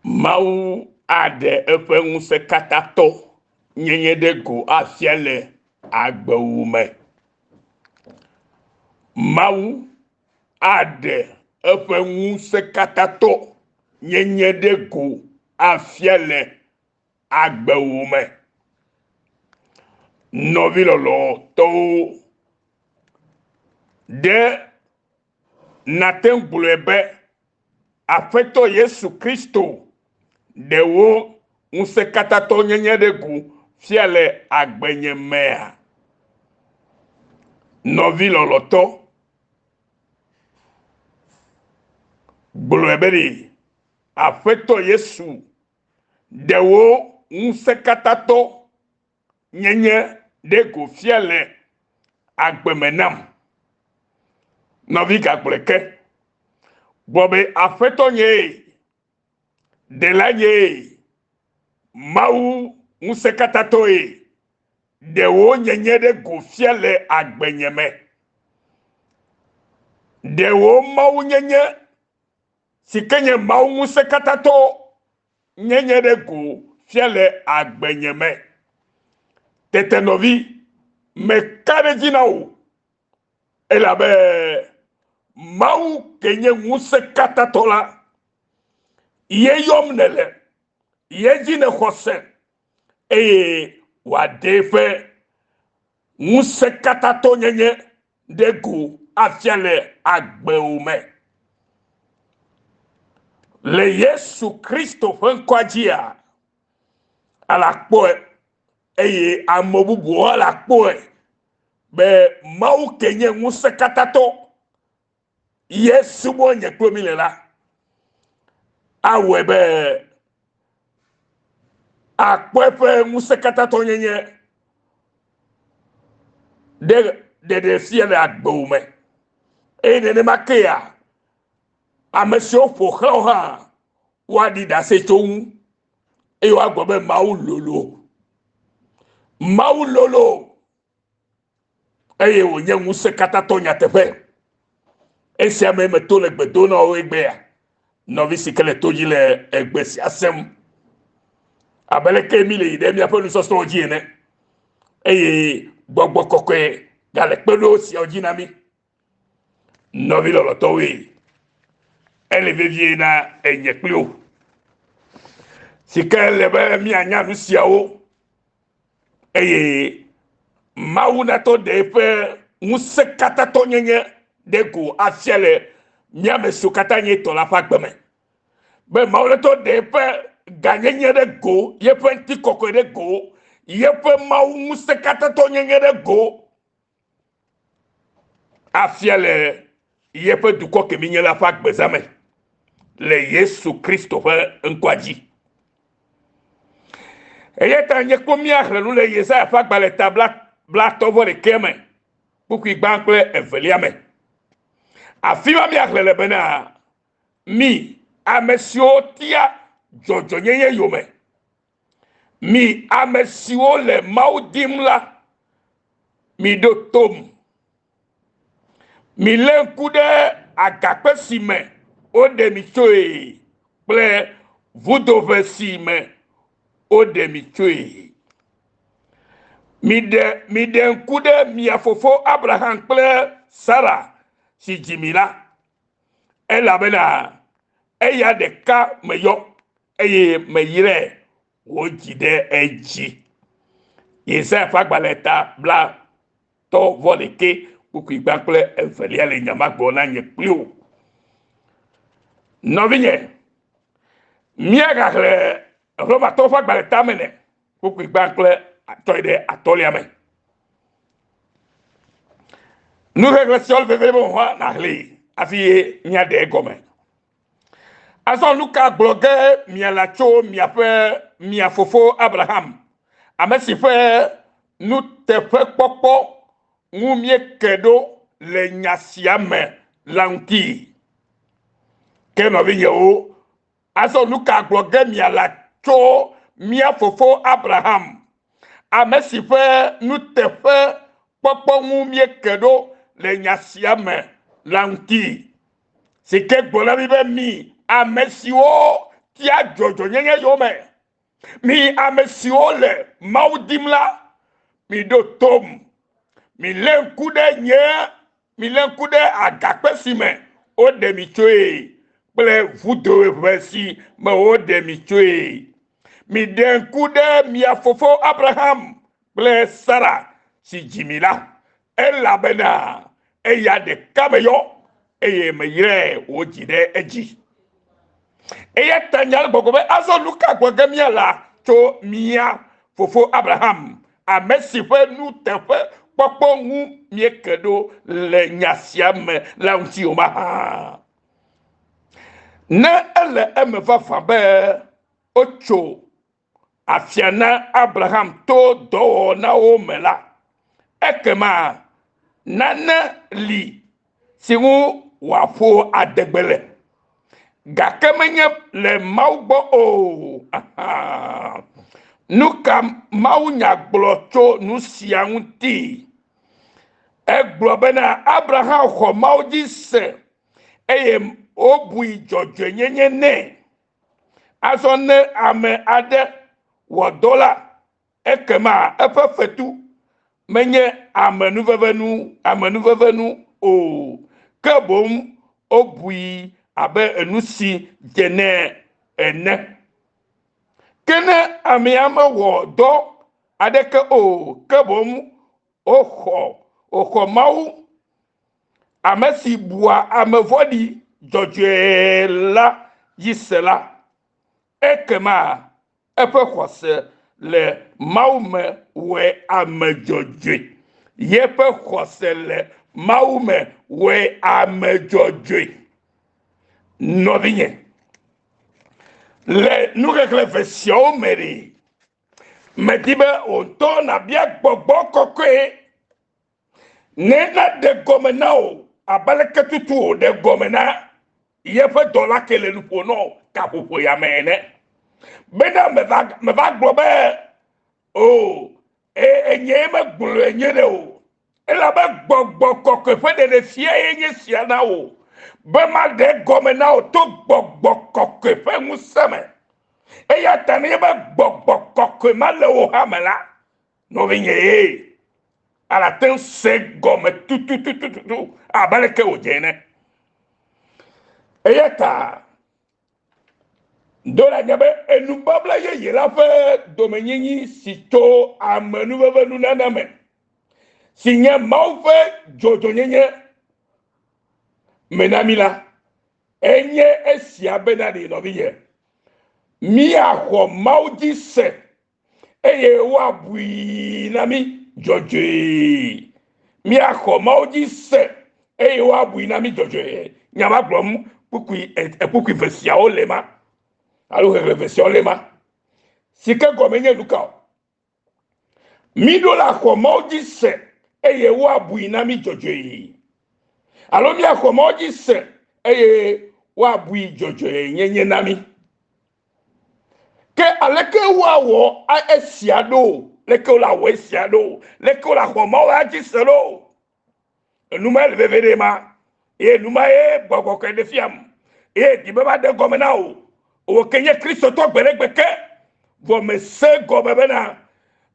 Mawu aɖe eƒe ŋusẽkatãtɔ nyenye ɖe go afia le agbewu me. Mawu aɖe eƒe ŋusẽkatãtɔ nyenye ɖe go afia le agbewu me. Nɔvi lɔlɔ̃tɔwo, ɖe nàte ŋu gblɔe be Aƒetɔ Yesu Kristo ɖe wò ŋusẽkatãtɔnyenye ɖe go fia le agbenye mea? Nɔvi lɔlɔ̃tɔ, gblɔe be ɖe Aƒetɔ Yesu ɖe wò ŋusẽkatãtɔ nyenye ɖe go fia le agbe me nam. Nɔvi gagblɔe ke, gblɔ be Aƒetɔ nyee, Ɖela nyee, Mawu ŋusẽkatãtɔe, ɖe wò nyenye ɖe go fia le agbenye me. Ɖe wò Mawu nyenye si ke nye Mawu ŋusẽkatãtɔ nyenye ɖe go fia le agbenye me. Tete nɔvi, meka ɖe edzi na wò, elabe Mawu ke nye ŋusẽkatãtɔ la, ye yɔm nèle, ye dzi nèxɔ se, eye wòaɖe eƒe ŋusẽkatãtɔnyenye ɖe go afia le agbewò me. Le Yesu Kristo ƒe ŋkɔa dzia, alakpɔe eye ame bubuwo alakpɔe be Mawu ke nye ŋusẽkatãtɔ ye subɔ nye kple mi le la, awɔe be akpɔ eƒe ŋusẽkatãtɔnyenye ɖe ɖeɖe fia le agbewò me. Eye nenema kea, ame siwo ƒo xlã wò hã woaɖi ɖase tso ŋu eye woagblɔ be Mawu lolo. Mawu lolo eye wònye ŋusẽkatãtɔ nyateƒe. Esia mee meto le gbe dom na wò egbea, nɔvi si ke le to dzi le egbe sia sem. Abe leke mi le yi ɖe míaƒe nusɔsrɔ̃wo dzi ene eye gbɔgbɔ kɔkɔe gale kpe ɖo siawo dzi na mí. Nɔvi lɔlɔ̃tɔwoe, ele vevie na enye kpli wò si ke le be míanya nu siawo eye Mawu natɔ ɖe eƒe ŋusẽkatãtɔnyenye ɖe go afia le mía ame siwo katã nye etɔ la ƒe agbe me. Be Mawu natɔ ɖe eƒe gãnyenye ɖe go, yeƒe ŋutikɔkɔe ɖe go, yeƒe Mawu ŋusẽkatãtɔnyenye ɖe go afia le yeƒe dukɔ kemi nye la ƒe agbeza me le Yesu Kristo ƒe ŋkɔa dzi. Eya ta nye kpɔ míaxlẽ nu le Yesaya ƒe agbalẽ ta blatɔ̃ vɔ ɖekɛ me, kpukpui gbã kple evelia me. Afi ma míaxlẽ le bena, Mi ame siwo tia dzɔdzɔnyenye yome, Mi ame siwo le Mawu dim la, miɖo tom. Milé ŋku ɖe agakpe si me woɖe mi tsoe kple vudoʋe si me woɖe mi tsoe. Miɖe miɖe ŋku ɖe mia fofo Abraham kple Sara si dzi mi la, elabena eya ɖeka meyɔ eye meyrae wòdzi ɖe edzi. Yesaya ƒe agbalẽ ta blatɔ vɔ ɖekɛ kpukpui gbã kple evelia le nya ma gblɔ na nye kpli wò. Nɔvinye, míagaxlẽ Romatɔwo ƒe agbalẽ ta mene kpukpui gbã kple atɔe ɖe atɔ̃lia me. Nuxexlẽ siawo le vevie be wò hã nàxlẽe hafi ye míaɖe egɔme. Azɔ nu ka gblɔ ge miala tso miaƒe mia fofo Abraham, ame si ƒe nuteƒekpɔkpɔ ŋu míeke ɖo le nya sia me la ŋuti? Ke nɔvinyewo, azɔ nu ka gblɔ ge miala tso mía fofo Abraham, ame si ƒe nuteƒekpɔkpɔ ŋu míeke ɖo le nya sia me la ŋuti? Si ke gblɔ na mí be mi ame siwo tia dzɔdzɔnyenye yome. Mi ame siwo le Mawu dim la, miɖo tom. Milé ŋku ɖe nye, milé ŋku ɖe agakpe si me woɖe mi tsoe kple vudoʋe si me woɖe mi tsoe. Miɖe ŋku ɖe mia fofo Abraham kple Sara si dzi mi la, elabena eya ɖeka meyɔ eye meyrae wòdzi ɖe edzi. Eya ta nya le gbɔgblɔ be azɔ nu ka gblɔ ge míala tso mía fofo Abraham, ame si ƒe nuteƒekpɔkpɔ ŋu míeke ɖo le nya sia me la ŋuti o mahã? Ne ele eme vavã be wotso afia na Abraham to dɔwɔnawo me la, ekema nane li si ŋu wòaƒo adegbe le, gake menye le Mawu gbɔ o. Aha. Nu ka mawunya gblɔ tso nu sia ŋuti? Egblɔ bena Abraham xɔ Mawu dzi se eye wobui dzɔdzɔenyenye nɛ. Azɔ ne ame aɖe wɔ dɔ la, ekema eƒe fetu menye amenuvevenu, amenuvevenu o, ke boŋ wobui abe enu si dze nɛ ene. Ke ne amea mewɔ dɔ aɖeke o, ke boŋ woxɔ wòxɔ Mawu, ame si bua ame vɔ̃ɖi dzɔdzɔe la dzi se la, ekema eƒe xɔse le Mawu me wɔe ame dzɔdzɔe. Yeƒe xɔse le Mawu me wɔe ame dzɔdzɔe. Nɔvinye, le nuxexlẽ eve siawo me ɖe, Medi be wò ŋutɔ nàbia gbɔgbɔ kɔkɔe ne naɖe gɔme na wò abe aleke tutu wòɖe gɔme na yeƒe dɔla ke le nu ƒom na wò gaƒoƒo ya me ene. Bena meva meva gblɔ be o enyee megblɔe nye ɖe o. Elabe gbɔgbɔ kɔkɔe ƒe ɖeɖefia ye nye sia na wò be maɖe egɔme na wò to gbɔgbɔ kɔkɔe ƒe ŋusẽ me. Eya ta nenye be gbɔgbɔ kɔkɔe ma le wò hã me la, nɔvinye ye, alate ŋu se gɔme tututututu abe aleke wòdze ene. Eya ta Do la nya be enubabla yeye la ƒe domenyinyi si tso amenuvevenunana me, si nye Mawu ƒe dzɔdzɔnyenye me na mí la, enye esia bena ɖe nɔvinye, míaxɔ Mawu dzi se eye woabui na mí dzɔdzɔe. Míaxɔ Mawu dzi se eye woabui na mí dzɔdzɔe. Nya ma gblɔm kpukpui kpukpui ve siawo le ma alo xexlẽ ve siawo le ma. Si ke gɔme nye nu ka o? Míɖo la xɔ Mawu dzi se eye woabui na mí dzɔdzɔe. Alo míaxɔ Mawu dzi se eye woabui dzɔdzɔenyenye na mí. Ke aleke woawɔ esia ɖo? Leke wole awɔ esia ɖo? Leke wole axɔ Mawu la dzi se ɖo? Enu ma le veve ɖe ma. Eye nu ma ye gbɔgbɔ kɔkɔe ɖe fiam. Eye di be maɖe gɔme na wò. Wò ke nye Kristotɔ gbeɖegbe ke. Vɔ mese gɔme bena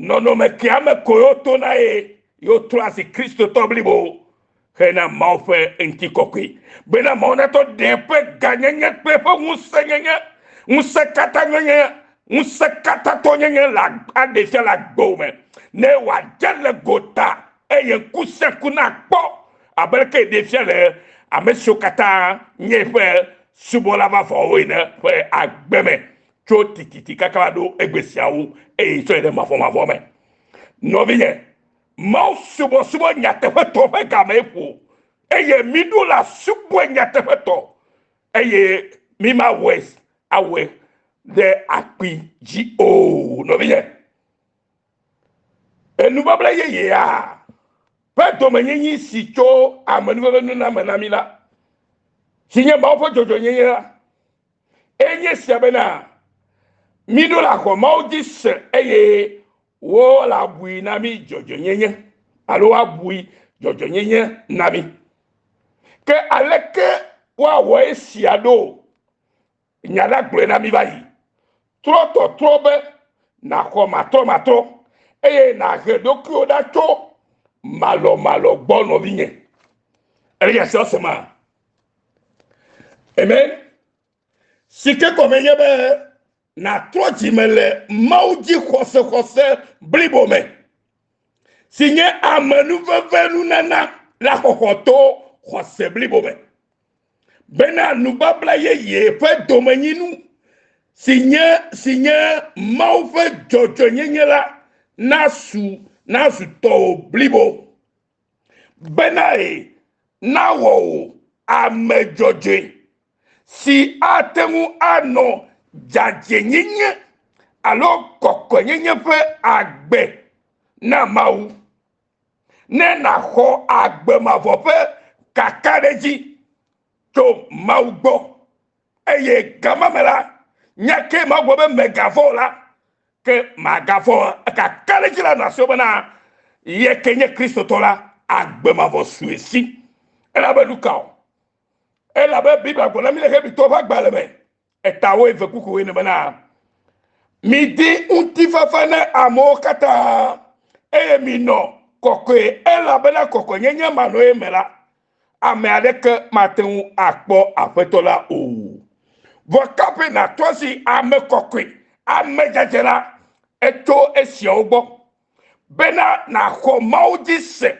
nɔnɔme kea me ko wotona ye yewotrɔ asi Kristotɔ blibo. hena Mawu ƒe ŋutikɔkɔe, bena Mawu natɔ ɖe eƒe gãnyenye kple eƒe ŋusẽnyenye, ŋusẽkatãnyenye, ŋusẽkatãtɔnyenye le aɖe fia le agbewò me, ne wòadze le gota eye ŋku sia ŋku nakpɔ abe leke eɖee fia le ame siwo katã nye eƒe subɔla vavãwo ene ƒe agbe me tso tititi kaka va ɖo egbe siawo eye tsɔe ɖe mavɔmavɔ me. Nɔvinye, Mawu subɔsubɔ nyateƒetɔ ƒe game ƒo eye míɖo la subɔe nyateƒetɔ eye mímawɔe awɔe ɖe akpi dzi o. Nɔvinye, enubabla yeyea ƒe domenyinyi si tso amenuveve nuname na mí la, si nye Mawu ƒe dzɔdzɔenyenye la, enye sia bena míɖo la xɔ Mawu dzi se eye Woabui na mí dzɔdzɔenyenye alo woabui dzɔdzɔenyenye na mí. Ke aleke woawɔ esia ɖo? Nya la gblɔe na mí va yi. Trɔ tɔtrɔ be nàxɔ matrɔmatrɔ eye nàhe ɖokuiwò ɖa tso malɔmalɔ gbɔ nɔvinye. Ele nya sia sema? Amen. Si ke gɔme nye be nàtrɔ dzime le Mawu dzi xɔsexɔse blibo me, si nye amenuveve nunana la xɔxɔ to xɔse blibo me. Bena nubabla yeye ƒe domenyinu si nye si nye Mawu ƒe dzɔdzɔenyenye la nasu nazu tɔwò blibo. Benae nawɔ wò ame dzɔdzɔe si ate ŋu anɔ dzadzɛnyenye alo kɔkɔenyenye ƒe agbe na Mawu, ne nàxɔ agbe mavɔ ƒe kakaɖedzi tso Mawu gbɔ. Eye gama me la, nya ke Mawu gblɔ be mègavɔ̃ o la, ke màgavɔ̃ kakaɖedzi la nɔ asiwò bena ye ke nye Kristotɔ la, agbe mavɔ su esi. Elabe nu ka o? Elabe Biblia gblɔ na mí le Hebritɔwo ƒe agbalẽ me, eta wuieve kpukpui wuiene bena, Midi ŋutifafa na amewo katã, eye minɔ kɔkɔe, elabena kɔkɔenyenye manɔe me la, ame aɖeke mate ŋu akpɔ Aƒetɔ la o. Vɔ kaƒe nàtrɔ asi ame kɔkɔe, ame dzadzɛ la, etso esiawo gbɔ, bena nàxɔ Mawu dzi se.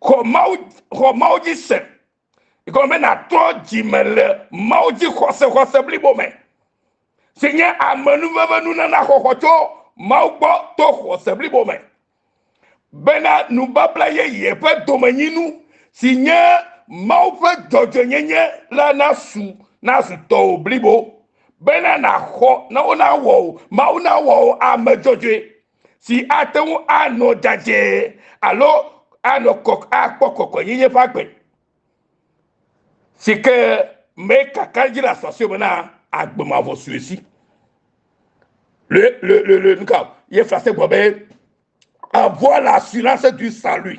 Xɔ Mawu, xɔ Mawu dzi se. Gɔme be nàtrɔ dzime le Mawu dzi xɔsexɔse blibo me, si nye amenuveve nunana xɔxɔ tso Mawu gbɔ to xɔse blibo me. Bena nubabla yeye ƒe domenyinu si nye Mawu ƒe dzɔdzɔenyenye la nasu nazu tɔwò blibo, bena nàxɔ na wonawɔ wò, Mawu nawɔ wò ame dzɔdzɔe si ate ŋu anɔ dzadzɛ alo anɔ kɔ akpɔ kɔkɔenyenye ƒe agbe si ke me kakaɖedzi le asɔasiwò bena agbe mavɔ su esi. Le le le le nuka ye français gblɔ be avoir l'assurance du salut.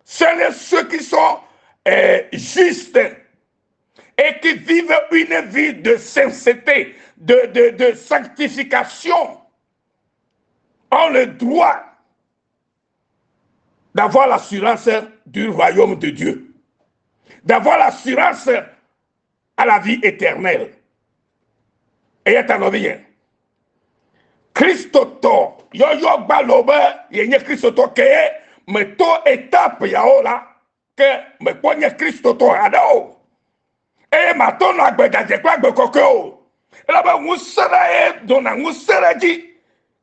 Seuls ceux qui sont euh, justes et qui vivent une vie de sincérité, de, de, de sanctification, ont le droit d'avoir l'assurance du royaume de Dieu, d'avoir l'assurance à la vie éternelle. Eya ta nɔvinye, Kristotɔ yɔyɔ gbalɔ be yenye Kristotɔ kee meto etape yawo la, ke mekpɔ nye Kristotɔ haɖe o. Eye mato nɔ agbe dzadzɛ kple agbe kɔkɔe o. Elabe ŋusẽ ɖe ye dona ŋusẽ ɖe dzi.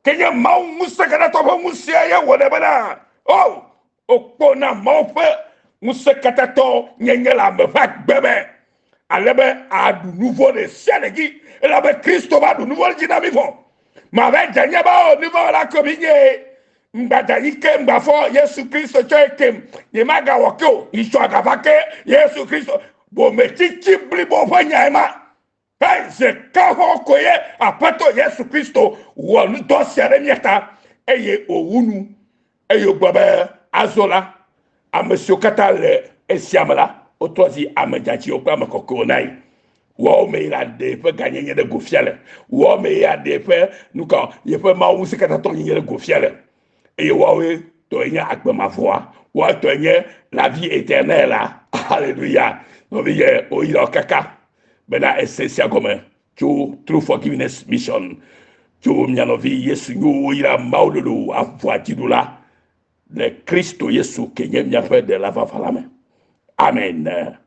Ke nye Mawu ŋusẽkatãtɔ ƒe ŋusẽa ye wɔnɛ bena, o, wokpɔna Mawu ƒe ŋusẽkatãtɔ nyenye le ame ƒe agbe me, ale be aɖu nu vɔ̃ ɖe sia ɖe dzi, elabe Kristo va ɖu nu vɔ̃ dzi na mí vɔ. Mava dze nye be o nu vɔ̃ wɔla ko mi nye. Ŋgbadza yi ke ŋgbafɔ Yesu Kristo tsɔe kem. Nyemagawɔ ke o. Nyitsɔ agava ke Yesu Kristo. Bometsitsi blibo ƒe nyae ma. Hei, zeka hɔ ko ye Aƒetɔ Yesu Kristo wɔ nudɔ sia ɖe mía ta eye wòwu nu. Eye wògblɔ be, Azɔ la, ame siwo katã le esia me la, wotrɔ zi ame dzadzɛwo kple ame kɔkɔewo na yi. Woawo mee la ɖe eƒe gãnyenye ɖe go fia le. Woawo mee aɖe eƒe nuka yeƒe Mawu ŋusẽkatãtɔ nyenye ɖe go fia le. Eye woawoe tɔe nye agbe mavɔa. Woawo tɔe nye la vie éternelle la. Alléluia. Nɔvinye, woyra wo kaka bena ese sia gɔme tso True Forgiveness Mission tso mia nɔvi Yesu nyo woyra Mawu lolo avɔa dziɖula le Kristo Yesu ke nye miaƒe ɖela vava la me. Amen.